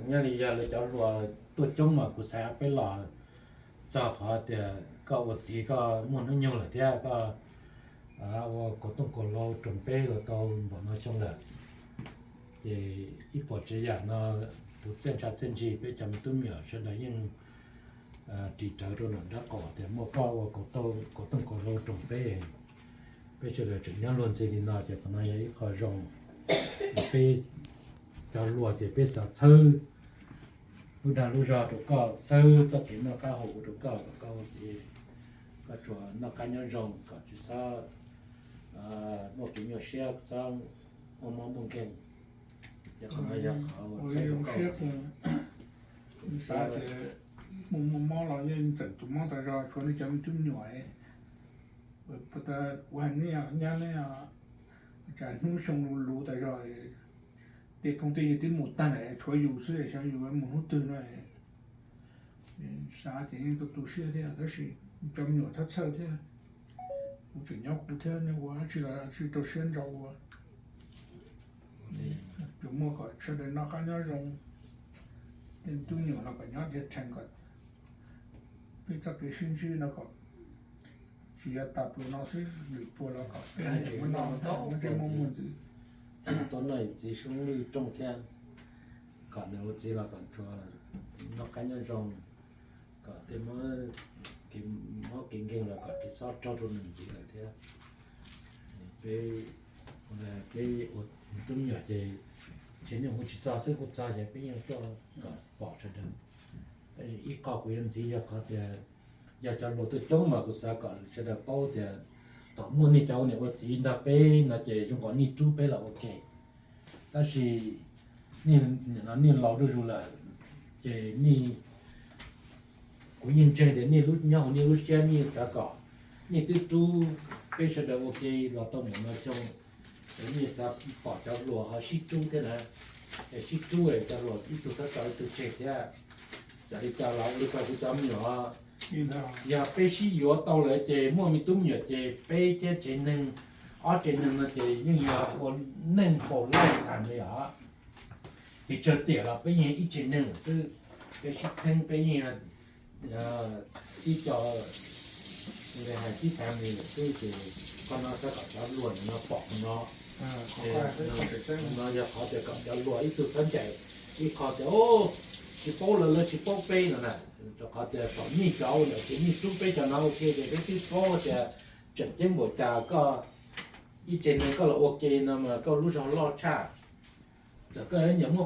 Nyob li yog lawv cov hluas tuaj coob mas kuv xav peb los txog qhov tias koj ua txiv koj muaj hnub nyoog lawm thiab koj ua kaus tooj kaus hlau roos peb los tau npaum no xyoo lawm. Ces ib puas tsav yam no, kuv txiaj ntsha txiaj ntsig peb cov me tub me nyuam sawv daws yeej ris rawv rau nram nraub qaum tias muaj koj ua kaus tooj kaus hlau roos peb, peb sawv daws tseem nyob luag ntxhi li no ces qhov no yog ib qho zoo. Peb cov hluas ces peb xav txhawb lub dag lub zog rau koj, txhawb txoj kev noj qab haus huv rau koj kom koj ua txiv koj tsuas noj qab nyob zoo kom tsis txhob muaj kev nyuaj siab, txhob muaj mob muaj nkeeg. Ces qhov no yog qhov uas txhawb rau koj ua txiv. Xav tias muaj muaj mob los yeej txeem tus mob tas zog, tshuav nej cov me tub me nyuam. Puas tas ua nej nyab nej, cas hnub xyoo luv luv tas zog, tej phooj tej ywg twb mus tag lawm tshuav yus xwb, xyov yus mus hnub twg no. Xav ces yeej tu tu siab thiab tab sis cov me nyuam thab txhawj thiab, kuv tseem nyob kuv thiab, nej ua dab tsi los tsis rau siab ntso ua. Tsuas muaj kom sawv daws noj qab nyob zoo, tej tub nyuam los kom nyob dhia rhees kom peb txoj kev sib ntsib no kom tsis yog tas pluas no xwb, lwm pluas los kom peb muaj noj muaj haus muaj noj muaj ntxwv. Tuaj noj yus txiv sub lwj rooj thiab, kom nws ua txiv los kom tsuas noj qab nyob zoo, kom tej mob kev nkeeg los kom tsis txhob raug rau nws ntxiv lawm thiab. Peb, peb ua tub me nyuam ces ntshe nej mus tsis txog xwb, kuv txog ces peb yeej tuaj kom pom sawv daws. Tab sis ib qho kuv yuav ntxiv yog qhov tias yog cov hluas tuaj coob mas kuv xav kom sawv daws paub tias thaum muaj nej cov ua niam ua txiv nrog peb no ces zoo nkaus nej rub peb los ua ke. Tab sis nej laus zuj zus lawm ces nej, kuv yeej ntseeg tias nej lub nyob hauv nej lub siab nej xav kom nej twb rub peb sawv daws ua ke los tau mus no xyoo, es nej xav pom cov hluas ho sib rub thiab na, es sib rub es cov hluas ib tug txhob tso ib tug tseg thiab. Txawm li cas los ua li kuv cov me nyuam, yog peb sib yuav tau lawm ces muaj me tub me nyuam ces peb thiab tsev neeg, ob tsev neeg no ces yeej yog ua neej haus laij tas li os. Pes tsawg tiam los peb yeej ib tsev neeg lawm xwb, peb sib txheeb peb yeej ib co hais tib family lawm xwb ces qhov no xav kom cov hluas no pom qhov no. No yog qhov tias kom cov hluas ib tug txhob ncaim ib qho tias tsis paub lawv, lawv tsis paub peb no na, rau qhov tias thaum nej cov ua niam ces nej rub peb cov no ua ke ces peb twb paub tias tseem ceeb npaum cas koj ib tsev neeg koj los ua ke no mas koj lub zog loj tshaj. Txawm koj nyiam muaj